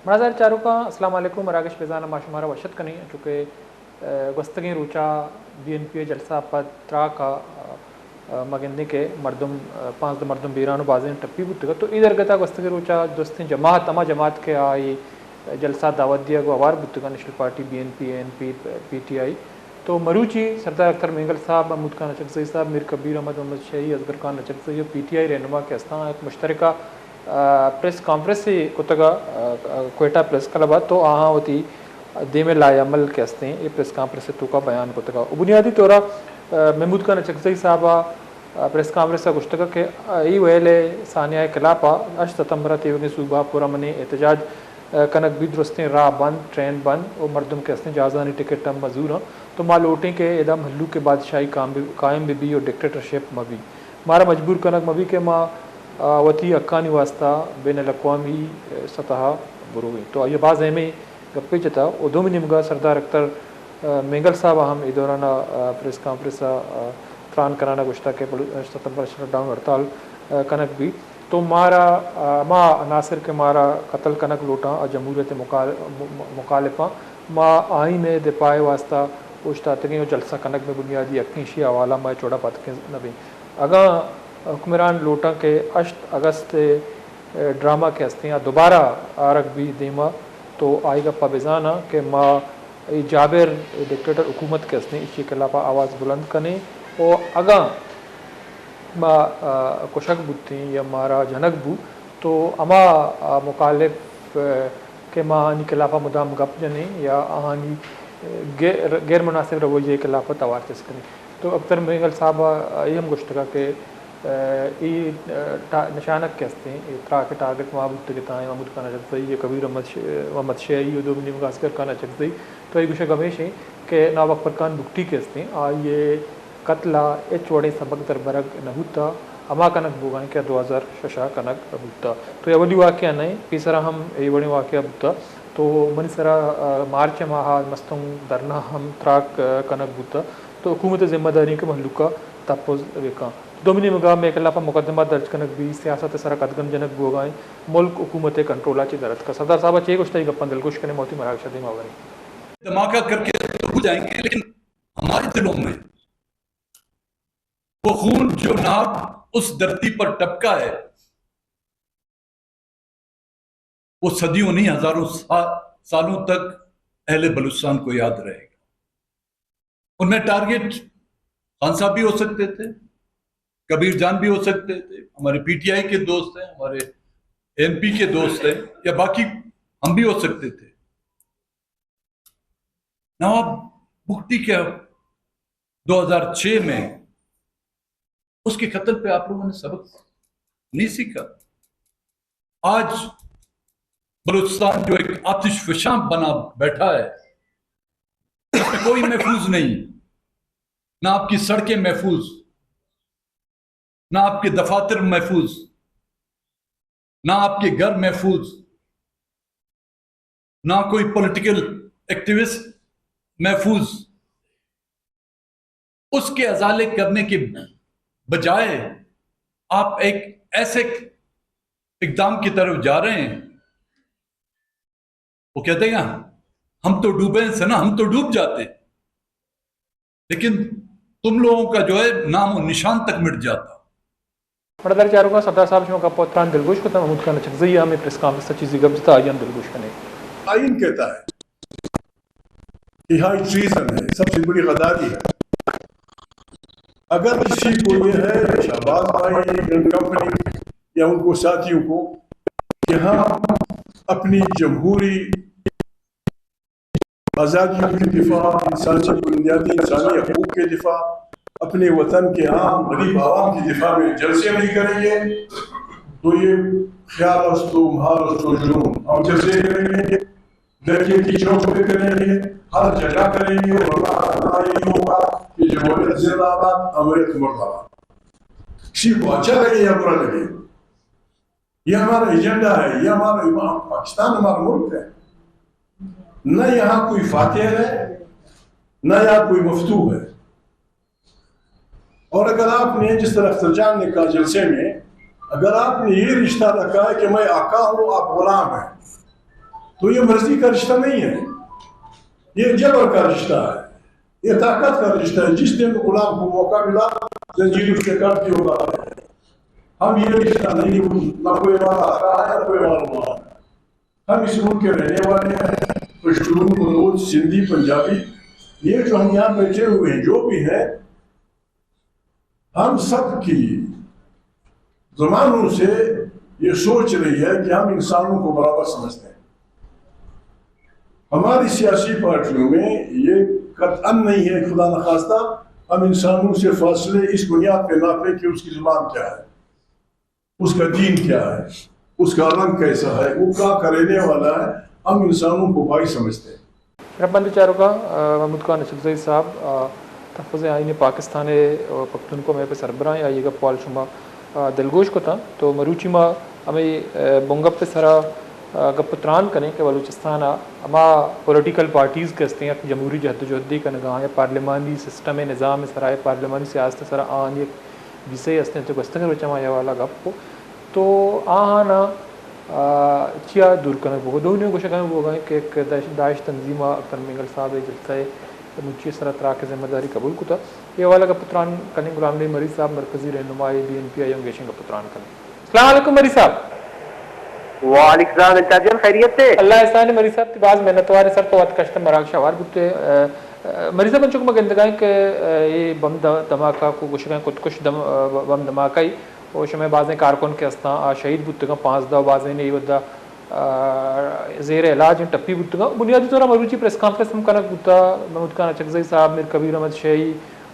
مڑادار چاروکاں، السلام علیکم۔ مراگش بزان ءَ ما شمارا وش اتک کنیں، چونکہ، ءَ، گوستگیں روچا بی این پی ءِ جلسہ ءَ پد تراک ءَ، ءَ، ما گندیں کہ مردم، ءَ، پانزدہ مردم بیران ءُ بازیں ٹپی بوتگ ات۔ تو اے درگت ءَ گوستگیں روچا درستیں جماعت، ہما جماعت کہ آئی جلسہ ءَ دعوت دیگ ءُ ہوار بوتگ ات، national party, B N P, A N P, P T I, تو مروچی سردار اختر مینگل صاحب، محمود خان اچکزئی صاحب، میر کبیر احمد، محمد شیعی، اصغر خان اچکزئی ءُ پی ٹی آئی رہنما کہ استاں، یک مشترکہ، ءَ، پریس کانفرنسے کتگ ءَ، ءَ، کوئٹہ پریس کلب ءَ، تو آہاں وتی دیم ءِ لائحہ عمل کہ استیں، اے پریس کانفرنس ءِ توکا بیان کتگ ءَ۔ ءُ بنیادی طور ءَ، ءَ، محمود خان اچکزئی صاحب ءَ، ءَ، پریس کانفرنس ءَ گوشتگ کہ، ءَ، اے ویل ءِ سانحہ ءِ خلاف ءَ ہشت ستمبر ءَ تیوگیں صوبہ ءَ پرامنیں احتجاج، ءَ، کنگ بیت، درستیں راہ بند، ٹرین بند ءُ مردم کہ استیں جہازانی ٹکٹ ہم مزور انت، تو ما لوٹیں کہ ادا مھلوک ءِ بادشاہی قائم بہ، قائم بہ بی ءُ ڈکٹیٹرشپ مہ بی۔ مارا مجبور کنگ مہ بی کہ ما، آ، وتی حقانی واسطہ بین الاقوامی سطح ءَ برویں۔ تو آئی ءَ باز اہمیں گپے جتا۔ ءُ دومی نیمگا سردار اختر، آ، مینگل صاحب ءَ ہم اے دوران ءَ، آ، پریس کانفرنس ءَ، آ، تران کنان ءَ گوشتا کہ بلو-، ستمبر شٹ ڈاؤن ہڑتال، آ، کنگ بیت۔ تو مارا، آ، ہما عناصر کہ مارا قتل کنگ لوٹاں، آ جمہوریت ءِ مخال-، م-، م-، مخالفاں، ما آئین ءِ دفاع ءِ واسطہ اوشتاتگیں ءُ جلسہ کنگ مئے بنیادی حق ایں، ایشی ءِ حوالہ ما اے چوڑا پتک نہ بیں۔ اگاں حکمران لوٹاں کہ ہشت اگست ءِ ڈرامہ کہ ہستیں آ دوبارہ آرگ بی دیما، تو آئی گپا بزاناں کہ ما اے جابر، اے ڈکٹیٹر حکومت کہ ہستیں، ایشی ءِ خلاف ءَ آواز بلند کنیں۔ ءُ اگاں ما، آ، کشگ بوتیں یا مارا جنگ بوت، تو ہما، آ، مخالف، آ، کہ ما آہانی خلاف ءَ مدام گپ جنیں یا آہانی، آ، غیر، غیر مناسب رویہ ءِ خلاف ءَ توار چست کنیں۔ تو اختر مینگل صاحب ءَ اے ہم گوشتگ کہ، آ، اے، آ، ٹا-، نشانگ کہ ہستیں، اے تراک ءِ ٹارگٹ ما بوتگ اتاں، محمود خان اچکزئی ءُ کبیر احمد ش-، محمد شیعی ءُ دومی نیمگ ءَ اصغر خان اچکزئی۔ تو اے گوشگ ہمیش ایں کہ نواب اکبر خان بگٹی کہ ہستیں، آئی ءِ قتل ءَ ہچ وڑیں سبک دربرگ نہ بوتہ، ہما کنگ بوگا ایں کہ دو ہزار شش ءَ کنگ بوتہ۔ تو اے اولی واقعہ نہ ایں، پیسرا ہم اے وڑیں واقعہ بوتہ۔ تو منی سرا، آ، مارچ ءِ ماہ ءَ مستونگ دھرنا ہم تراک، آ، کنگ بوتہ۔ تو حکومت ءِ ذمہ داری ایں کہ مھلوک ءَ تحفظ بکن۔ دومی نیمگا مئے خلاف ءَ مقدمہ درج کنگ بی، سیاست ءِ سرا قدغن جنگ بوگا ایں، ملک حکومت ءِ کنٹرول ءَ چہ در اتکہ۔ سردار صاحب ءَ چے گوشتہ، اے گپاں دلگوش کنیں، ما وتی مراگش ءَ دیما بریں۔ دھماکہ کر کے تو بھول جائیں گے، لیکن ہمارے دلوں میں وہ خون جو ناک اس دھرتی پر ٹپکا ہے، وہ صدیوں نہیں، ہزاروں سا-، سالوں تک اہل بلوچستان کو یاد رہے گا۔ ان میں ٹارگٹ خان صاحب بھی ہو سکتے تھے، کبیر جان بھی ہو سکتے تھے، ہمارے پی ٹی آئی کے دوست ہیں، ہمارے ایم پی کے دوست ہیں، یا باقی ہم بھی ہو سکتے تھے۔ نواب بگٹی کے دو ہزار چھ میں اس کے قتل پہ آپ لوگوں نے سبق نہیں سیکھا؟ آج بلوچستان جو ایک آتش فشاں بنا بیٹھا ہے، اس میں کوئی محفوظ نہیں، نہ آپ کی سڑکیں محفوظ، نہ آپ کے دفاتر محفوظ، نہ آپ کے گھر محفوظ، نہ کوئی پولیٹیکل ایکٹیوسٹ محفوظ۔ اس کے ازالے کرنے کے بجائے آپ ایک ایسے اقدام کی طرف جا رہے ہیں۔ وہ کہتے ہیں، ہم تو ڈوبے ہیں سنا، ہم تو ڈوب جاتے، لیکن تم لوگوں کا جو ہے نام و نشان تک مٹ جاتا۔ مڑادار چاروکاں، سردار صاحب شما گپ ءَ تران دلگوش کتاں، محمود خان اچکزئی ءَ ہمے پریس کانفرنس ءَ چیزے گپ جتا، آئی ہم دلگوش کنیں۔ آئین کہتا ہے کہ ہائی ٹریزن ہے، سب سے بڑی غداری ہے۔ اگر کسی کو یہ ہے، شہباز بھائی اینڈ کمپنی یا ان کو ساتھیوں کو، کہ ہم اپنی جمہوری آزادیوں کے دفاع، انسانی بنیادی انسانی حقوق کے دفاع، اپنے وطن کے عام غریب عوام کے دفاع میں جلسے نہیں کریں گے، تو یہ خیال است و محال است و جنون۔ ہم جلسے کریں گے، ڈکیتی چوک پہ کریں گے، ہر جگہ کریں گے، اور ہمارا نعرہ یہی ہوگا کہ جمہوریت زندہ باد، امریت مردہ باد۔ کسی کو اچھا لگے یا برا لگے، یہ ہمارا ایجنڈا ہے، یہ ہمارا، پاکستان ہمارا ملک ہے، نہ یہاں کوئی فاتح ہے، نہ یہاں کوئی مفتوح ہے۔ اور اگر آپ نے، جس طرح اختر جان نے کہا جلسے میں، اگر آپ نے یہ رشتہ رکھا ہے کہ میں آقا ہوں، آپ غلام ہیں، تو یہ مرضی کا رشتہ نہیں ہے، یہ جبر کا رشتہ ہے، یہ طاقت کا رشتہ ہے۔ جس دن غلام کو موقع ملا، زنجیر اس کے کاٹ کے اڑا دیا۔ ہم یہ رشتہ نہیں، نہ کوئی والا آتا ہے، نہ کوئی والا وہاں۔ ہم اس ملک کے رہنے والے ہیں، پشتون، بلوچ، سندھی، پنجابی۔ یہ جو ہم یہاں بیٹھے ہوئے ہیں، جو بھی ہیں، ہم سب کی زمانوں سے یہ سوچ رہی ہے کہ ہم انسانوں کو برابر سمجھتے ہیں۔ ہماری سیاسی پارٹیوں میں یہ قطعاً نہیں ہے، خدا نخواستہ ہم انسانوں سے فاصلے اس بنیاد پہ ناپیں کہ اس کی زبان کیا ہے، اس کا دین کیا ہے، اس کا رنگ کیسا ہے، وہ کہاں کا رہنے والا ہے، ہم انسانوں کو بھائی سمجھتے ہیں۔ رب بند چاروکاں، آ، محمود خان اچکزئی صاحب، آ، تحفظ آئین پاکستان ءِ، آ، پختونخوا میپ ءِ سربراہ ایں، آئی ءِ گپ ءَ شما، آ، دلگوش کتاں۔ تو مروچی ما ہمے، آ، بنگپ ءِ سرا، آ، گپ ءُ تران کنیں کہ بلوچستان ءَ ہما پولیٹیکل پارٹیز کہ ہستیں، یک جمہوری جہدوجہدے کنگ ءَ آں یا پارلیمانی سسٹم ءِ نظام ءِ سرا یا پارلیمانی سیاست ءِ سرا آہانی یک بیسہ ئے ہستیں، تو گوستگیں روچاں ما اے حوالہ گپ کو۔ تو آہانا، آ، چیا دور کنگ بوگ؟ دومی گوشگ ہمے بوگ ءَ کہ یک داعش، داعش تنظیم ءَ اختر مینگل صاحب ءِ جلسہ ءِ مچی سرا تراک ءِ ذمہ داری قبول کتا۔ اے حوالہ گپ ءُ تران کنیں، غلام نبی مری صاحب، مرکزی رہنمائے بی این پی، آئی ءَ ہم گیشیں گپ ءُ تران کنیں۔ السلام علیکم مری صاحب۔ وعلیکم السلام، انتظار جان، خیریت ہے؟ اللہ احسان مری صاحب، تی باز منتوار، سر تو وت کشت مراگش ہوار بوتے۔ آ، آ، مری صاحب، انچو کہ ما گندگائیں کہ، آ، اے بم د-، دھماکہ کو گوشگائیں کتکش دم-، آ، بم دھماکہ ای و شمئے بازیں کارکن کہ استاں، آ شہید بوتگاں، پانزدہ و بازیں اے وھدا، آ، زیر علاج انت، ٹپی بوتگاں۔ بنیادی طور ءَ مروچی پریس کانفرنس ہم کنگ بوتا، محمود خان اچکزئی صاحب، میر کبیر احمد شاہی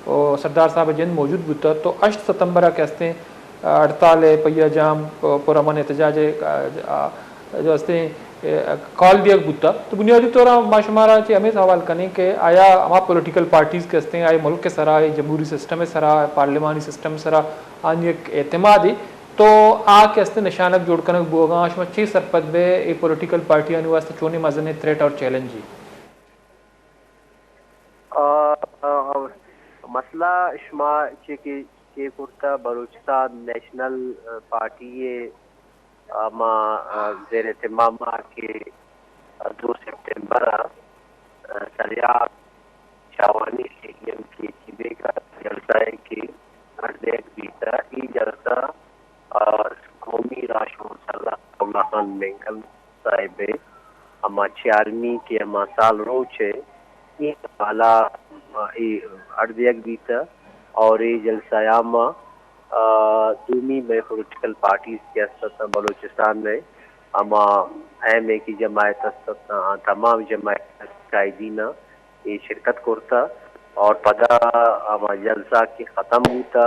و سردار صاحب جند موجود بوتا۔ تو ہشت ستمبر ءَ کہ استیں، آ، ہڑتال ءِ، پہیہ جام، پ-، پرامن احتجاج ءِ، آ، آ، جو استیں، آ، کال دیگ بوتا۔ تو بنیادی طور ءَ ما شمارا چہ ہمے سوال کنیں کہ آیا ہما پولیٹیکل پارٹیز کہ استیں، آئی ملک ءِ سرا، اے جمہوری سسٹم ءِ سرا، پارلیمانی سسٹم ءِ سرا، آنی یک اعتمادے، تو آ کہ استیں نشانگ جوڑ کنگ بوگاں، شما چے سرپد بئے، اے پولیٹیکل پارٹیانی واسطہ چونیں مزنیں تھریٹ اور چیلنجے؟ آ، آ، مسئلہ شما چے کہ، چے کرتا، بلوچستان نیشنل، آ، پارٹی ءِ، آ، ما، آ، زیر اہتمام ءَ کہ، آ، دو سپٹمبر ءَ، آ، سریاب چاوانی اسٹیڈیم کہ چی بیگا جلسہ ءَ کہ اڈ دیگ بیتا، ای جلسہ، آ، قومی راہشون سردار اللہ خان مینگل صاحب ءِ ہما چیالمی کہ ہما سال روچ ءَ اے حوالہ، آ، اے اڈ دیگ بیتا اور اے جلسہ عام ءَ، آ، دومی مئے پولیٹیکل پارٹیز کہ است اتاں بلوچستان ءِ، ہما ایم اے کی جماعت است اتاں، آ تمام جماعت قائدین ءَ اے شرکت کرتا اور پدا ہما جلسہ کہ ختم بوتا،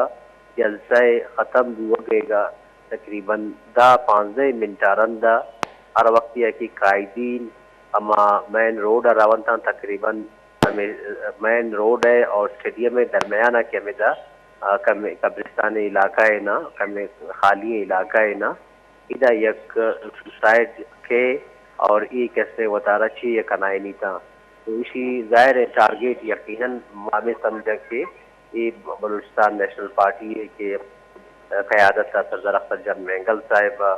جلسہ ءِ ختم بوگ ءَ تقریباً دہ پانزدہ منٹ ءَ رند ءَ ہر وقت ءَ کہ قائدین ہما مین روڈ ءَ رونتاں، تقریباً ہمے مین روڈ ءِ اور اسٹیڈیم ءِ درمیان ءَ کہ ہمدا، آ، کمے قبرستان علاقہ ءَ نا، کمے خالی علاقہ ءَ نا، ادا یک سوسائیڈ کئے اور اے کسے وتارا چے یک کنائینیتاں۔ تو ایشی ظاہر ہے ٹارگٹ یقیناً ما ہمے سمجھا کہ اے بلوچستان نیشنل پارٹی ءِ کہ قیادت ءَ سردار اختر جان مینگل صاحب ءَ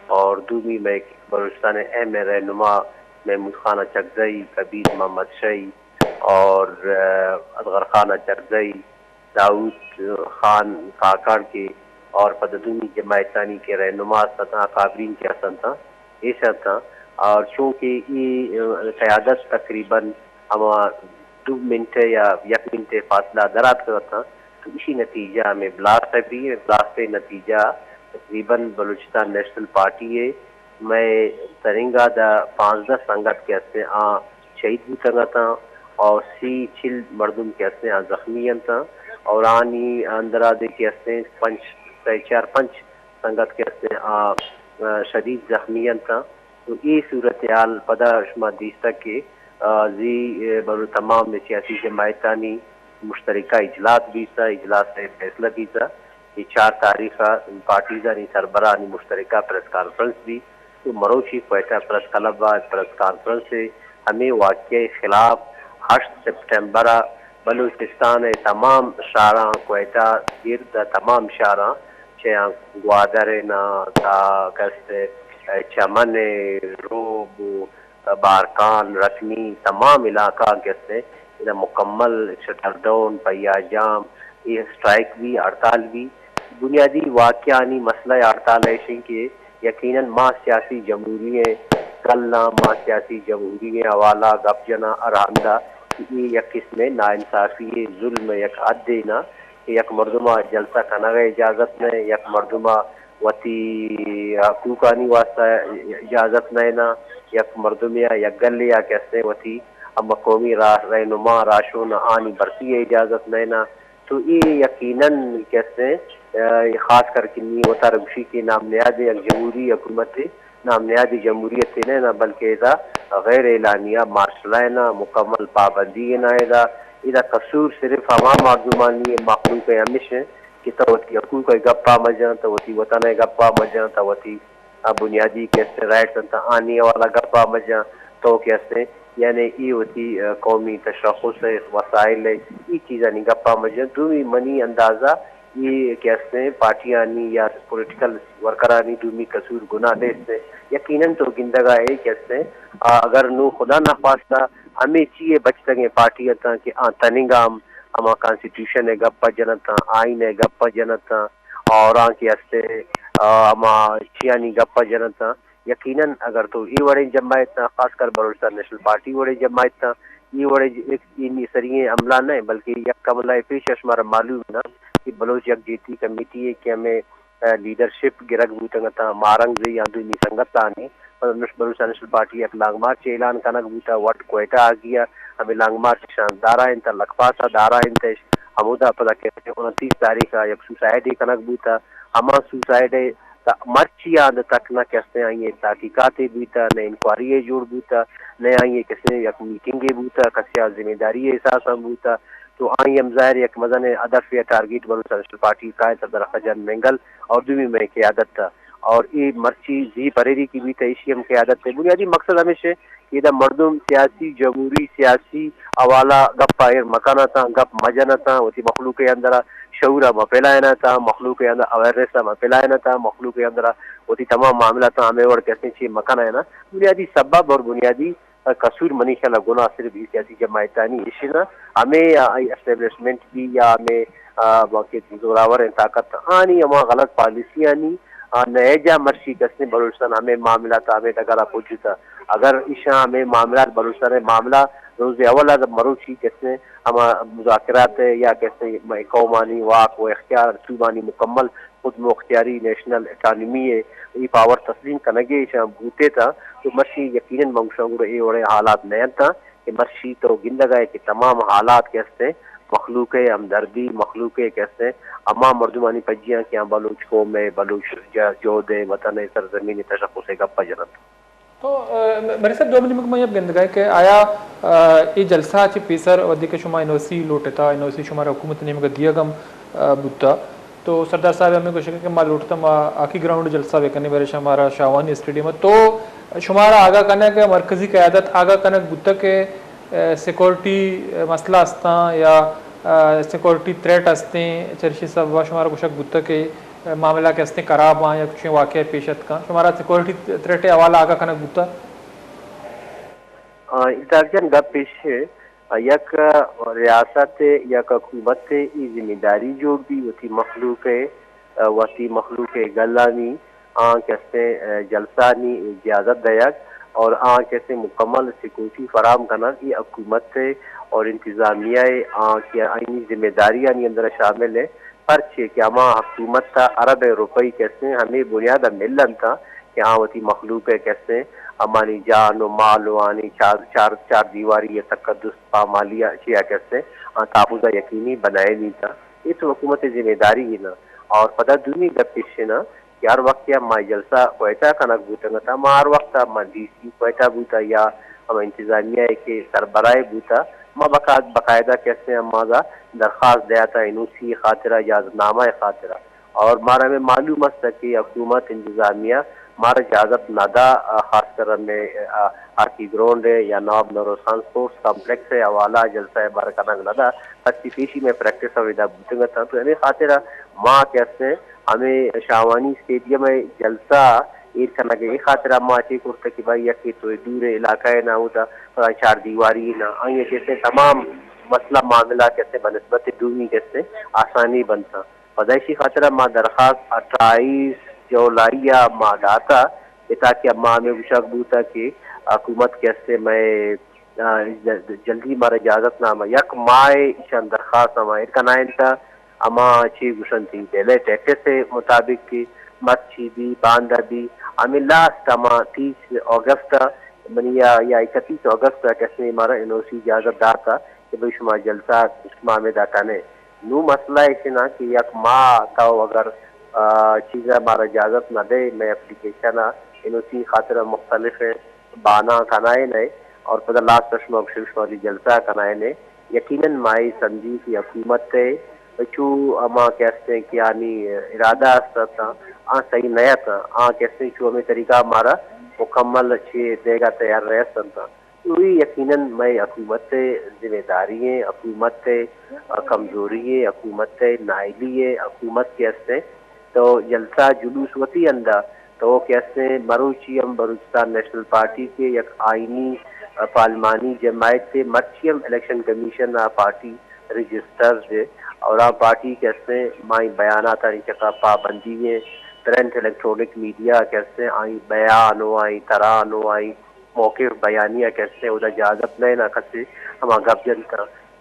اور دومی مئے بلوچستان ءِ اہم رہنما محمود خان اچکزئی، کبیر محمد شاہی اور، آ، اصغر خان اچکزئی، داؤد خان کاکڑ کہ اور پدا دومی جماعتانی کہ رہنما است اتاں، اکابرین کہ است اتاں، ایش اتاں۔ اور چونکہ ای، آ، قیادت تقریباً ہما دو منٹ یا یک منٹ فاصلہ در آتکگ اتاں، تو ایشی نتیجہ ہمے بلاسٹ ءَ بی، بلاسٹ ءِ نتیجہ تقریباً بلوچستان نیشنل پارٹی ءِ مئے ترنگا دہ پانزدہ سنگت کہ استیں آ شہید بوتگ اتاں اور سی چل مردم کہ استیں آ زخمی انت اور آنی اندرا دے کہ استیں پنچ، سئے چار پنچ سنگت کہ استیں آ، آ، شدید زخمی انت۔ تو اے صورتحال پدا شما دیستگ کہ، آ، زی، اے، بلو تمام سیاسی جماعتانی مشترکہ اجلاس بیتا، اجلاس ءَ فیصلہ بیتا کہ چار تاریخ ءَ پارٹیزانی سربراہانی مشترکہ پریس کانفرنس بی۔ تو مروچی کوئٹہ پریس کلب ءَ پریس کانفرنس ءَ ہمے واقعہ ءِ خلاف ہشت سپٹمبر ءَ بلوچستان ءِ تمام شہراں، کوئٹہ گرد ءَ تمام شہراں، چہ آں گوادر ءَ نا تا کست ءَ چمن ءَ روب ءُ بارکان، رکنی، تمام علاقہ کہ استیں، ادا مکمل شٹر ڈاؤن، پہیہ جام، اے اسٹرائیک بی، ہڑتال بی۔ بنیادی واقعہ آنی مسئلہ ہڑتال ایش انت کہ یقیناً ما سیاسی جمہوری ایں، کل آں ما سیاسی جمہوری ایں حوالہ گپ جناں ہر ہند ءَ کہ اے یک قسمے ناانصافی ءِ، ظلم ءِ یک حدے نہ کہ یک مردم ءَ جلسہ کنگ ءِ اجازت نہ، یک مردم ءَ وتی حقوقانی واسطہ اجازت نہ نا، یک مردمے ءَ یک گلے ءَ کہ استیں وتی ہما قومی راہ، رہنما، راہشون آنی بھرتی ءِ اجازت نہ نا۔ تو اے یقیناً کہ استیں، آ، خاص کر کہ نی وتارا گوشی کہ نام نہاد یک جمہوری حکومت ءِ، نام نہادی جمہوریت ءِ نہ نا، بلکہ ادا غیر اعلانیہ مارشل لا ءِ نا، مکمل پابندی ءِ نا ادا۔ ادا قصور صرف ہما مردمانی مخلوق ءِ ہمیش انت کہ تو وتی حقوق ءِ گپ ءَ مجن، تو وتی وطن ءِ گپ ءَ مجن، تو وتی آ بنیادی کہ استیں رائٹس انت آنی حوالہ گپ ءَ مجن، تو کہ استیں یعنی اے وتی، آ، قومی تشخص ءِ وسائل ءِ اے چیزانی گپ ءَ مجن۔ دومی منی اندازہ اے کہ استیں پارٹیانی یا پولیٹیکل ورکرانی دومی قصور گناہ نیست۔ یقیناً تو گندگ ءَ ئے کہ استیں، آ، اگر نوں خدا نخواستہ ہمے چی ءِ بچتگیں پارٹی اتاں کہ آ تننگا ہم ہما کانسٹیٹیوشن ءِ گپ ءَ جنتاں، آئین ءِ گپ ءَ جنتاں، اور آں کہ استیں، آ، ہما چیانی گپ ءَ جنتاں۔ یقیناً اگر تو اے وڑیں جماعت نا، خاص کر بلوچستان نیشنل پارٹی وڑیں جماعت نا، اے وڑیں ج-، ایک، اے نی سری ایں عملہ نہ، بلکہ یک عملہ پیش اش مارا معلوم نا کہ بلوچ یکجہتی کمیٹی ءِ کہ ہمیں، آ، لیڈرشپ گرگ بوتگ اتاں، ماہ رنگ زئی آں دومی سنگت آنی، بلوچستان نیشنل پارٹی یک لانگ مارچ اعلان کنگ بوتا، وڈ کوئٹہ آگیا، ہمیں لانگ مارچ شاندارا انت، لکپاسا دارا انت، ہمودا پدا کہ انتیس تاریخ ءَ یک سوسائیڈے کنگ بوتا، ہما سوسائیڈے تا مرچی آ تک نہ کہ استیں آئی ءِ تحقیقاتے بوتا، نہ انکوائری ءِ جوڑ بوتا، نہ آئی ءِ کسے یک میٹنگے بوتا، کسے آ ذمہ داری ءِ احساس ہم بوتا۔ تو آئی ہم ظاہر یک مزنیں ہدف یا ٹارگٹ بلوچستان نیشنل پارٹی قائد صدر اختر جان مینگل اور دومی مئے قیادت تھا۔ اور اے مرچی زی پریری کی بیتا، ایشی ہم قیادت ءِ بنیادی مقصد ہمیش ہے کہ ادا مردم سیاسی، جمہوری، سیاسی حوالہ گپ ءَ ایر مکن اتاں، گپ مجن اتاں، وتی مخلوق ءِ اندر ءَ شعور ءَ مہ پھیلائین اتاں، مخلوق ءِ اندر اویئرنیس ءَ مہ پھیلائین اتاں، مخلوق ءِ اندر ءَ وتی تمام معاملات ءَ ہمے وڑ کہ استیں چی مکن اتاں۔ بنیادی سبب اور بنیادی، آ، قصور منی خیال ءَ گناہ صرف اے سیاسی جماعتانی ایش نہ، ہمے، آ، اسٹیبلشمنٹ بی یا ہمے، آ، باقی زوراوریں طاقت آنی ہما غلط پالیسی آنی، آ، نئے جا مرشی کہ استیں بلوچستان ہمے معاملات ءَ ہمے ڈگار ءَ پہنچتا۔ اگر ایشاں ہمے معاملات بلوچستان ءِ معاملہ روز اول ءَ مروچی کہ استیں ہما مذاکرات ءِ یا کہ استیں مئے قومانی واک و اختیار، صوبانی مکمل خود مختاری، نیشنل اٹانومی ءِ اے پاور تسلیم کنگ ءِ ایشاں بوتے تا، تو مرشی یقیناً من گوشاں گڑا اے وڑیں حالات نہ انت کہ مرشی تو گندگ ءَ ئے کہ تمام حالات کہ استیں مخلوق ءِ ہمدردی، مخلوق ءِ کہ استیں ہما مردمانی پجیاں کہ آ بلوچ قوم ءِ، بلوچ ج-، جہد ءِ، وطن ءِ سرزمین ءِ تشخص ءِ گپ ءَ جننت۔ تو، آ، م-، مری صاحب، دومی نیمگ من یہ گندگا ہے کہ آیا، آ، اے جلسہ چہ پیسر وھدے کہ شما این او سی لوٹتا، این او سی شمارا حکومت نیمگا دیگ ہم، آ، بوتا، تو سردار صاحب ہمیں گوشگا کہ ما لوٹتا ما ہاکی گراؤنڈ جلسہ بکنیں، بلے شمارا شاہوانی اسٹیڈیم ہے۔ تو شمارا آگاہ کنگ کہ مرکزی قیادت آگاہ کنگ بوتا کہ، آ، سیکورٹی مسئلہ استاں یا، آ، سیکورٹی تھریٹ استیں، چرشی سبب شمارا گوشگ بوتا کہ معاملہ کہ استیں خراب آں، یک چوشیں واقعہ پیش اتکاں، شمارا سیکورٹی تھریٹ ءِ حوالہ آگاہ کنگ بوتا؟ آ، الطاف جان، گپ ایش ہے، آ، یک ریاست ءِ، یک حکومت ءِ اے ذمہ داری جوڑ بی وتی مخلوق ءِ، آ، وتی مخلوق ءِ گلانی آں کہ استیں، آ، جلسہ نی اجازت دیگ اور آں کہ استیں مکمل سیکورٹی فراہم کنگ، اے حکومت ءِ اور انتظامیہ ءِ آں کہ آئینی ذمہ داریانی اندر شامل ہے۔ پرچے کہ ہما حکومت ءَ ارب ءِ روپئی کہ استیں ہمے بنیاد ءَ مل انت کہ آ وتی مخلوق ءِ کہ استیں ہمانی جان و مال و آنی چار، چار، چار دیواری ءِ تقدس پامالی ءَ چیا کہ استیں آ تحفظ ءَ یقینی بنائینیت۔ اے تو حکومت ءِ ذمہ داری ہے نا۔ اور پدا دومی گپ ایش ہے نا کہ ہر وقت کہ ما جلسہ کوئٹہ کنگ بوتگ اتاں، ما ہر وقت ما ڈی سی کوئٹہ بوتا یا ہم انتظامیہ ءِ کہ سربراہ بوتا، ما باقا-، باقاعدہ کہ استیں ہما درخواست دیاتا این او سی خاطرہ، اجازت نامہ خاطرہ۔ اور مارا ہمیں معلوم است کہ حکومت انتظامیہ مارا اجازت نہ دا، آ، خاص کر ہمیں، آ، ہاکی گراؤنڈ ءِ یا نواب نوروز خان سپورٹس کمپلیکس ءِ حوالہ جلسہ ءِ بار کنگ نہ دا، پرچی پیشی میں پریکٹس ہم ادا بوتگ اتاں۔ تو ہمیں خاطرہ ما کہ استیں ہمیں شاہوانی اسٹیڈیم ءِ جلسہ ایر کنگ ءِ۔ اے خاطر ءَ ما چے کرتگ کہ بھئی یکے تو دور علاقہ ءَ نہ، اودا پدا چار دیواری نہ، آئی ءَ کسے تمام مسئلہ معاملہ کسے بہ نسبت دومی کسے آسانی بنت۔ پدا ایشی خاطر ءَ ما درخواست اٹھائیس جولائی ءَ ما داتا کہ تاکہ ما ہمے گوشگ بوتا کہ حکومت کسے مئے، آ، جلدی مارا اجازت نامہ، یک ماہ ایشان درخواست ہما ایر کنائینتا، ہما چی گوشنتی ڈیلے ٹیکس ءِ مطابق کہ مرچی بی، باندا بی، ہمے لاسٹ ہما تیس اگست ءَ منی یا، یا اکتیس اگست ءَ کسے مارا این او سی اجازت داتا کہ بھئی شما جلسہ شما ہمے دا کنے۔ نوں مسئلہ ایش نہ کہ یک ماہ تو اگر، آ، چیزا مارا اجازت نہ دے، مئے اپلیکیشن ءَ این او سی خاطر ءَ مختلف بہانہ کنائینے اور پدا لاسٹ ءَ شما گوشے شما وتی جلسہ کنائینے۔ یقیناً ما اے سمجھی کہ حکومت ءِ چو ہما کہ استیں کہ آنی ارادہ است اتاں، آ صحیح نہ اتاں، آ کہ استیں چو ہمے طریقہ مارا مکمل چے دیگا تیار نہ است انت۔ تو اے یقیناً مئے حکومت ءِ ذمہ داری ایں، حکومت ءِ کمزوری ایں، حکومت ءِ نااہلی ایں، حکومت کہ استیں تو جلسہ جلوس وتی ہندا تو کہ استیں مروچی ہم بلوچستان نیشنل پارٹی کہ یک آئینی، آ، پارلیمانی جماعت ایں، مرچی ہم الیکشن کمیشن ءَ پارٹی رجسٹرڈ ایں اور آ پارٹی کہ استیں مائی بیاناتانی چکا پابندی ایں، پرنٹ الیکٹرانک میڈیا کہ استیں آئی بیان و آئی تران و آئی موقف بیانیہ کہ استیں اودا اجازت نہ ایں، نہ کسے ہما گپ جنت۔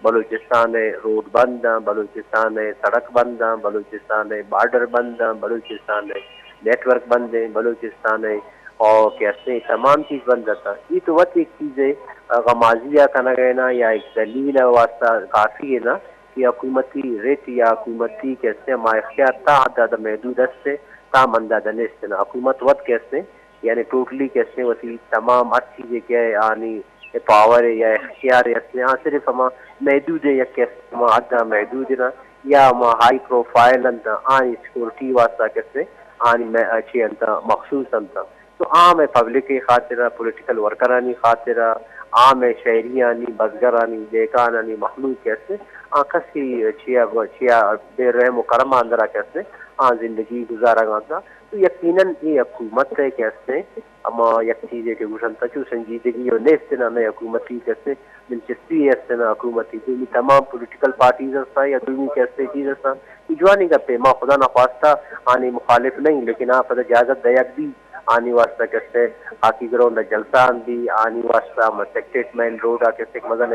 بلوچستان ءِ روڈ بند اں، بلوچستان ءِ سڑک بند اں، بلوچستان ءِ بارڈر بند اں، بلوچستان ءِ نیٹ ورک بند ایں، بلوچستان ءِ او کہ استیں تمام چیز بند اتاں۔ اے تو وت ایک چیزے، آ، غمازی ءَ کنگ ءَ نہ یا ایک دلیل ءِ واسطہ کافی ایں نہ کہ حکومتی رٹ یا حکومتی کہ استیں ہما اختیار تا حد ءَ محدود است ایں، تا ہند ءَ نیست ایں نہ۔ حکومت وت کہ استیں یعنی ٹوٹلی کہ استیں وتی تمام ہر چیزے کہ آنی پاور ایں یا اختیار ایں استیں، آ صرف ہما محدود ایں، یک کہ استیں ہما حد ءَ محدود ایں نہ، یا ہما ہائی پروفائل انت، آنی سیکورٹی واسطہ کہ استیں، آنی مئے-، چی انت، مخصوص انت۔ تو عام پبلک ءِ خاطر ءَ، پولیٹیکل ورکرانی خاطر ءَ، عام شہریانی، بزگرانی، دہکانانی مخلوق کہ استیں، آ کسی چیا، چیا بے رحم و کرم اندر ءَ کہ استیں، آ زندگی گزارگ ءَ انت۔ تو یقیناً اے حکومت ءِ کہ استیں، ہما یک چیزے کہ گوشنت چو سنجیدگی و نیست ایں نہ، نہ حکومتی کہ استیں دلچسپی است ایں نہ حکومتی۔ دومی تمام پولیٹیکل پارٹیز ہستاں یا دومی کہ استیں چیز ہستاں، اے جوانیں گپے، ما خدا نخواستہ آنی مخالف نہ ایں، لیکن آ پدا اجازت دیگ بی آنی واسطہ کہ استیں ہاکی گراؤنڈ ءَ جلسہ ہم بی، آنی واسطہ ہما سیکرٹریٹ مین روڈ ءَ کہ استیں مزن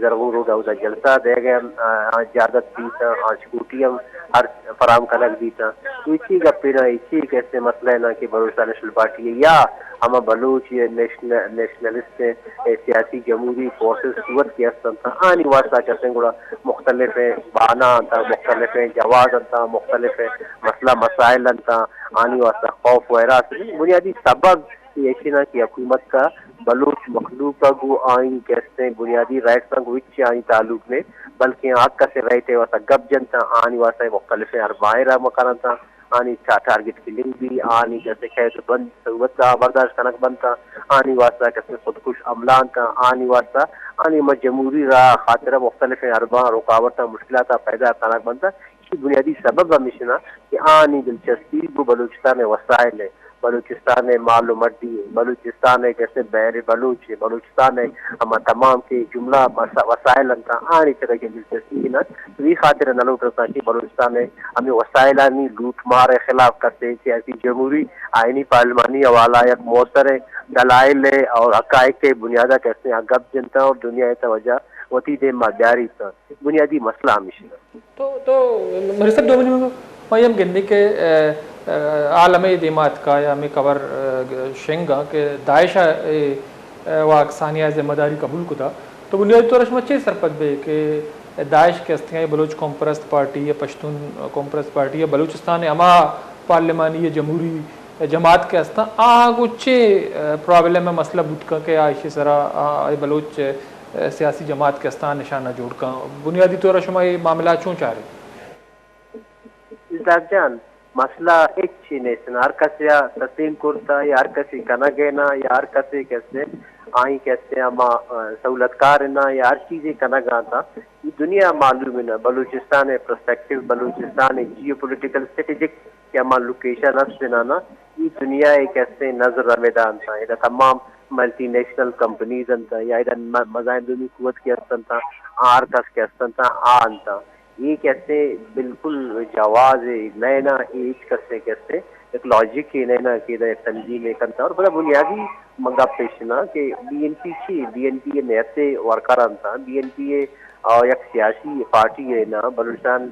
زرغون روڈ ءَ اودا جلسہ دیگ ءِ ہم، آ، اجازت بیت، آ، سیکورٹی ہم ہر فراہم کنگ بیت۔ تو اے چی گپے نہ، اے چی کہ استیں مسئلہ نہ کہ بلوچستان نیشنل پارٹی ءِ یا ہما بلوچ نیشنل، نیشنلسٹ سیاسی جمہوری فورسز قوت کہ است انت، آنی واسطہ کہ استیں گڑا مختلف بہانہ انت، مختلف جواز انت، مختلف مسئلہ مسائل انت، آنی واسطہ خوف و ہراس انت۔ بنیادی سبب اے ایش نہ کہ حکومت ءَ بلوچ مخلوق ءَ گوں آئی کہ استیں بنیادی رائٹس ءَ گوں ہچ آئی تعلق نہ ایں، بلکیں آ کسے رائٹ ءِ واسطہ گپ جنت، آنی واسطہ مختلف ارباں را مکننت، آنی ٹا-، ٹارگٹ کلنگ بی، آنی کہ استیں قید بند صورت ءَ برداشت کنگ بنت، آنی واسطہ کہ استیں خودکش حملہ انت، آنی واسطہ آنی ما جمہوری راہ خاطر مختلف ارباں رکاوٹ ءُ مشکلات پیدا کنگ بنت۔ ایشی بنیادی سبب ہمیش انت کہ آنی دلچسپی گوں بلوچستان ءِ وسائل ءَ، بلوچستان ءِ مال ءُ مڈی ءَ، بلوچستان ءِ کہ استیں بحر بلوچ ءَ، بلوچستان ءِ ہما تمام کہ جملہ وسا-، وسائل انت، آنی سرا کہ دلچسپی نہ انت۔ تو اے خاطر ءَ نہ لوٹ رساں کہ بلوچستان ءِ ہمے وسائلانی لوٹ مار ءِ خلاف کسے سیاسی جمہوری آئینی پارلیمانی حوالہ یک موثر دلائل ءُ حقائق ءِ بنیاد ءَ کہ استیں آ گپ جنت اور دنیا ءِ توجہ وتی دیم ءَ بیاریت۔ بنیادی مسئلہ ہمیش انت۔ تو، تو مرزا صاحب، دومی نیمگ ءَ ما اے ہم گندیں کہ، ا، ا، حال ہمے دیما اتکا یا ہمے خبر، ا، شنگ ءَ کہ داعش ءَ اے، ا، واک ثانیہ ءِ ذمہ داری قبول کتا۔ تو بنیادی طور ءَ شما چے سرپد بے کہ داعش کہ استیں، بلوچ قوم پرست پارٹی یا پشتون قوم پرست پارٹی یا بلوچستان ءِ ہما پارلیمانی یا جمہوری جماعت کہ استاں، آہاں گوں چے، ا، پرابلم ءُ مسئلہ بوت کن کہ آ ایشی سرا، آ، اے بلوچ، ا، سیاسی جماعت کہ استاں نشانہ جوڑ کن؟ بنیادی طور ءَ شما اے معاملہ چون چارے؟ الطاف جان، مسئلہ ہچ چی نیست۔ ہر کسے ءَ تسلیم کرتا یا ہر کسے کنگ ءَ نا یا ہر کسے کسے آئی کہ استیں ہما، آ، سہولتکار اناں یا ہر چیزے کنگ ءَ انت، اے دنیا معلوم اناں۔ بلوچستان ءِ پرسپیکٹیو، بلوچستان ءِ جیو پولیٹیکل اسٹریٹجک کہ ہما لوکیشن است اناں نا، اے دنیا ءِ کہ استیں نظر رمدا انت۔ ادا تمام ملٹی نیشنل کمپنیز انت یا ادا م-، مزائیں دومی قوت کہ است انت، آ ہر کس کہ است انت، آ انت۔ اے کہ استیں بالکل جواز نہ اناں، اے ہچ کسے کہ استیں یک لاجک نہ اناں کہ ادا یک تنظیمے کنت۔ اور پدا بنیادی من گپ ایش اناں کہ بی این پی چی؟ بی این پی ءِ نیتے ورکر انت۔ بی این پی ءِ، آ، یک سیاسی پارٹی ءِ نہ، بلوچستان،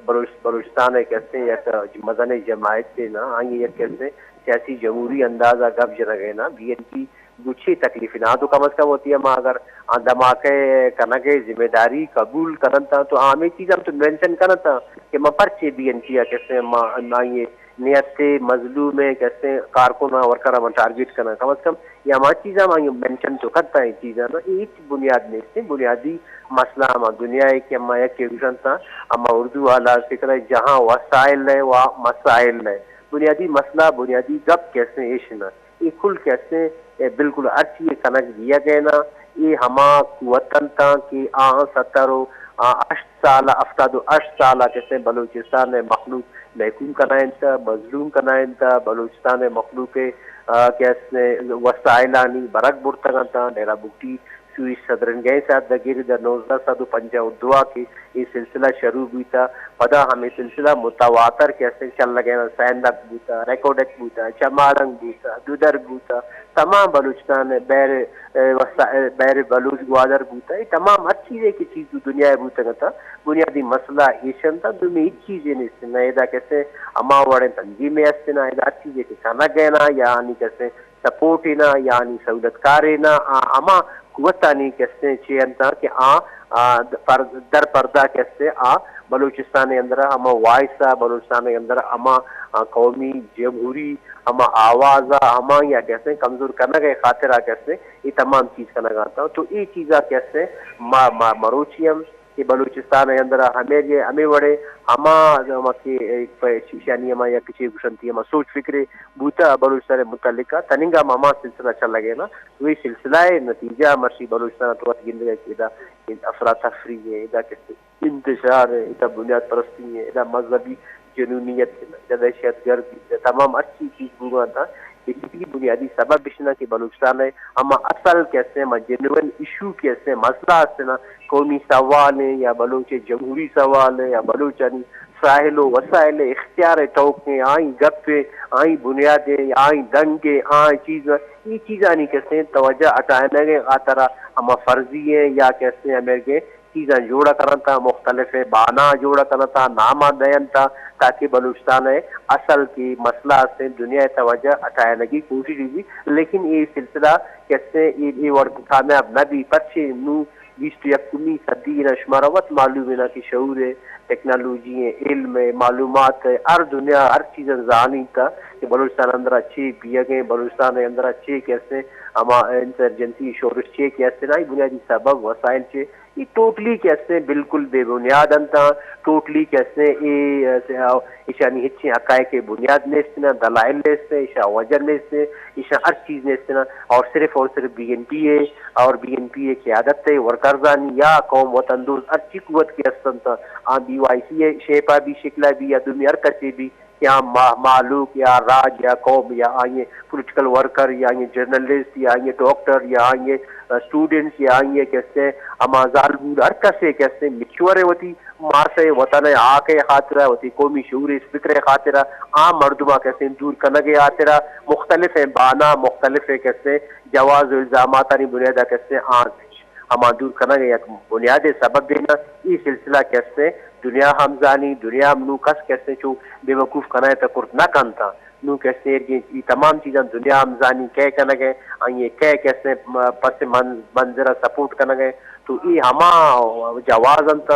بلوچ-، بلوچستان ءِ کہ استیں یک مزنیں جماعت ءِ نہ، آئی ءِ یک کہ استیں سیاسی جمہوری انداز ءَ گپ جنگ ءِ نہ، بی این پی گوں چے تکلیف نہ، تو کم از کم وتی ہما اگر آ دھماکہ کنگ ءِ ذمہ داری قبول کننت، تو آ ہمے چیز ہم تو مینشن کننت کہ من پرچے بی این پی ءَ کہ استیں ما، آئی ءِ نیت ءِ مظلوم ءِ کہ استیں کارکن ءَ ورکر ءَ من ٹارگٹ کناں۔ کم از کم یا ہما چیز ہم آئی مینشن تو کنت، اے چیز ءَ نا، اے ہچ بنیاد نیست۔ بنیادی مسئلہ ہما دنیا ءِ کہ ہما یک گوشنت، ہما اردو والا فکر ءَ جہاں وسائل ہے وہاں مسائل ہے۔ بنیادی مسئلہ، بنیادی گپ کہ استیں ایش نہ۔ اے کل کہ استیں، اے بالکل ہرچی اے کنگ بیگ ءَ نہ، اے ہما قوت انت کہ آ ستر و ہشت سال، ہفتاد و ہشت سال کہ استیں بلوچستان ءِ مخلوق محکوم کنائینت، مظلوم کنائینت، بلوچستان ءِ مخلوق ءِ، آ، کہ استیں وسائلانی برگ برتگ انت، ڈیرہ بگٹی سوئیس سدرن گیس ءَ دگیر در نوزدہ سد و پنجاہ و دو ءَ کہ اے سلسلہ شروع بیتا، پدا ہمے سلسلہ متواتر کہ استیں چلگ ءَ نا، سیندک بوتا، ریکوڈک بوتا، چمارنگ بوتا، دودرگ بوتا، تمام بلوچستان ءِ بحر، اے، وسا-، اے، بحر بلوچ گوادر بوتا، اے تمام ہر چیزے کہ چیز دنیا ءَ بوتگ اتاں، بنیادی مسئلہ ایش انت، دومی ہچ چیزے نیست۔ نہ ادا کہ استیں ہما وڑیں تنظیمے است نا، ادا ہر چیزے کہ کنگ ءَ نا، یا آنی کہ استیں سپورٹ ءَ نا، یا آنی سہولتکار ءَ نا، آ ہما قوتانی کہ استیں چے انت کہ آ، آ، پر-، در پردہ کہ استیں آ بلوچستان ءِ اندر ہما وائس ءَ، بلوچستان ءِ اندر ہما، آ، قومی جمہوری ہما آواز ءَ، ہما یا کہ استیں کمزور کنگ ءِ خاطر ءَ کہ استیں اے تمام چیز کنگ ءَ انت۔ تو اے چیز ءَ کہ استیں ما، ما مروچی ہم کہ بلوچستان ءِ اندر ءَ ہمے، ہمے وڑے ہما، ہما کہ ایشانی ہما یک چے گوشنتی ہما سوچ فکرے بوتا بلوچستان ءِ متعلق ءَ، تننگا ہم ہما سلسلہ چلگ ءَ نا۔ تو اے سلسلہ ءِ نتیجہ مرچی بلوچستان ءَ تو وت گندگ ءَ کہ ادا افراتفری ءِ، ادا کہ انتشار ءِ، ادا بنیاد پرستی ءِ، ادا مذہبی جنونیت ءِ، ادا دہشت گردی، ادا تمام ہرچی چیز بوگا انت، اے چیزی بنیادی سبب اش نا کہ بلوچستان ءِ ہما اصل کہ استیں، ہما جنوئن ایشو کہ استیں، مسئلہ استیں نا، قومی سوال ءِ یا بلوچ ءِ جمہوری سوال ءِ یا بلوچانی ساحل و وسائل ءِ اختیار ءِ توک ءِ، آئی گپ ءِ، آئی بنیاد ءِ، آئی دنگ ءِ، آئی چیز ءِ، اے چیزانی کہ استیں توجہ ہٹائینگ ءِ خاطر ءَ ہما فرضی ءِ یا کہ استیں ہمے کہ چیزاں جوڑ کننت، مختلف بہانہ جوڑ کننت، نام دینت، تاکہ بلوچستان ءِ اصل کہ مسئلہ استیں دنیا ءِ توجہ ہٹائینگی کوشش بی۔ لیکن اے سلسلہ کہ استیں اے، اے وڑ کامیاب نہ بی، پرچے نوں بیست و یکمی صدی ءَ شمارا وت معلوم ءَ نا کہ شعور ءِ، ٹیکنالوجی ءِ، علم ءِ، معلومات ءِ، ہر دنیا ہر چیز ءَ زانینت کہ بلوچستان ءِ اندر ءَ چے بیگ ءَ، بلوچستان ءِ اندر ءَ چے کہ استیں ہما انسرجنسی شورش چے کہ استیں، آئی بنیادی سبب وسائل چے، اے ٹوٹلی کہ استیں بالکل بے بنیاد انت، ٹوٹلی کہ استیں اے، اے، ایشانی ہچیں حقائق ءِ بنیاد نیست نا، دلائل نیست، ایشاں وجہ نیست، ایشاں ہر چیز نیست نا، اور صرف اور صرف بی این پی ءِ اور بی این پی ءِ قیادت ءِ ورکرزانی یا قوم وطن دوست ہرچی قوت کہ است انت، آ بی وائی سی ءِ شیپ ءَ بی، شکل ءَ بی یا دومی ہر کسے بی، کہ آ ما-، مہلوک یا راج یا قوم یا آئی ءِ پولیٹیکل ورکر یا آئی ءِ جرنلسٹ یا آئی ءِ ڈاکٹر یا آئی ءِ، آ، اسٹوڈنٹس یا آئی ءِ کہ استیں ہما زالبول ہر کسے کہ استیں مچور ءِ وتی ماس ءِ وطن ءِ حق ءِ خاطر ءَ، وتی قومی شعور ءِ فکر ءِ خاطر ءَ، آ مردماں کہ استیں دور کنگ ءِ خاطر ءَ مختلف ءِ بہانہ، مختلف ءِ کہ استیں جواز و الزاماتانی بنیاد ءَ کہ استیں آ ہما دور کنگ ءِ یک بنیادی سبب دینا، اے سلسلہ کہ استیں دنیا ہم زانی، دنیا ہم نوں کس کہ استیں چو بے وقوف کنائینت ءُ کرت نہ کنت۔ نوں کہ استیں اے تمام چیزاں دنیا ہم زانی کئے کنگ ءَ، آئی ءَ کئے کہ استیں پس من-، منظر ءَ سپورٹ کنگ ءَ۔ تو اے ہما جواز انت۔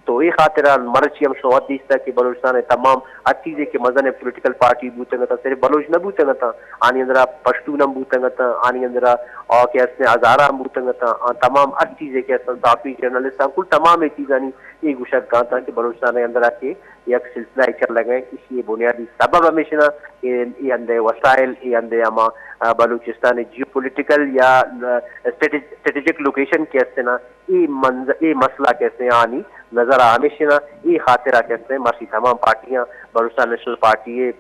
تو اے خاطر ءَ مرچی ہم شما وت دیستگ کہ بلوچستان ءِ تمام ہر چیزے کہ مزن ءِ پولیٹیکل پارٹی بوتگ اتاں، صرف بلوچ نہ بوتگ اتاں، آنی اندر ءَ پشتون ہم بوتگ اتاں، آنی اندر ءَ آ کہ استیں ہزارہ ہم بوتگ اتاں، آ تمام ہر چیزے کہ استیں صحافی، جرنلسٹ ہم کل تمام اے چیزانی اے گوشگ کاینت کہ بلوچستان ءِ اندر ءَ کہ یک سلسلہ چلگ ء، ایشی بنیادی سبب ہمیشنا کہ اے ہندے وسائل، اے ہندے ہما، آ، بلوچستان جیو پولیٹیکل یا، آ، اسٹریٹج-، اسٹریٹجک لوکیشن کہ استنا، اے منظ-، اے مسئلہ کہ استیں آنی نظر ہمیشنا، اے خاطرہ کہ استیں مرشی تمام پارٹیاں، بلوچستان نیشنل پارٹی،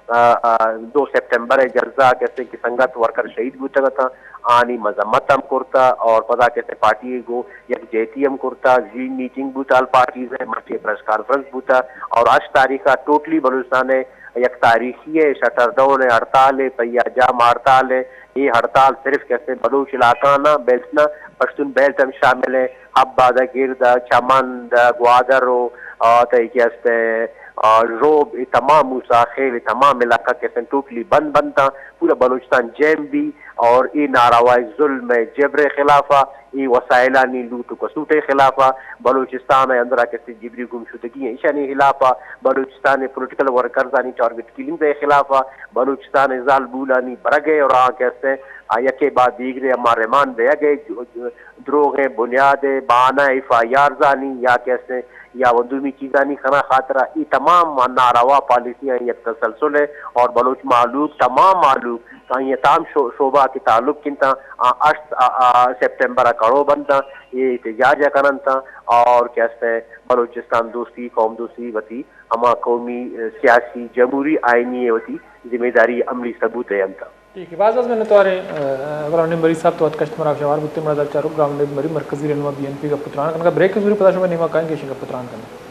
آ، آ، دو سپٹمبر ء جلسہ کہ استیں کہ سنگت ورکر شہید بوتگ اتاں، آنی مذمت ہم کرتا اور پدا کہ استیں پارٹی گو یک جہتی ہم کرتا، زوم میٹنگ بوتا، آل پارٹیز ء مرچی پریس کانفرنس بوتا اور اش تاریخ ء ٹوٹلی بلوچستان ء یک تاریخی ء شٹر ڈاؤن ء ہڑتال ء، پیا جام ہڑتال ء، اے ہڑتال صرف کہ استیں بلوچ علاقہ نا بیلٹ نا، پشتون بیلٹ ہم شامل ء، حب ء، گرد ء، چمن ء، گوادر و، آ، تئی کہ استیں، آ، ژوب، اے تمام موسی خیل، اے تمام علاقہ کہ استیں ٹوٹلی بند بنتا، پورا بلوچستان جیم بی اور اے ناروا ظلم ء جبر ء خلاف ء، اے وسائلانی لوٹ و کسوٹ ء خلاف ء، بلوچستان ء اندرا کہ استیں جبری گمشدگی ء ایشانی خلاف ء، بلوچستان ء پولیٹیکل ورکرز آنی ٹارگٹ کلنگ ء خلاف ء، بلوچستان ء زالبولانی برگ ء اور آ کہ استیں آ یکے بعد دیگرے ہما ریمانڈ دیگ ء، جو-، جو-، دروغیں بنیاد ء بہانہ ایف آئی آرز آنی یا کہ استیں یا و دومی چیزانی خنا خاطرہ اے تمام ناروا پالیسیاں یک تسلسل ء اور بلوچ مہلوک، تمام مہلوک آئی ء تام شو-، شعبہ کہ تعلق کنت آ، آ، اش-، آ، آ، سپٹمبر ء کڑو بنت آ، اے احتجاج ء کننت آ، اور کہ است ء بلوچستان دوستی، قوم دوستی وتی ہما قومی، ء، سیاسی، جمہوری، آئینی ء وتی ذمہ داری عملی ثبوت دینت آ۔ ٹھیک ہے، باز باز منتوار ہیں، ء، غلام نعیم مری صاحب تو اتکشت مراگش ہوار بوتے، مڑا دل چاروک غلام نعیم مری مرکزی رہنما بی این پی گپ و تران کنگا، بریک ضرور پدا شما نیما کائیں گے شنگ گپ و تران کنگا۔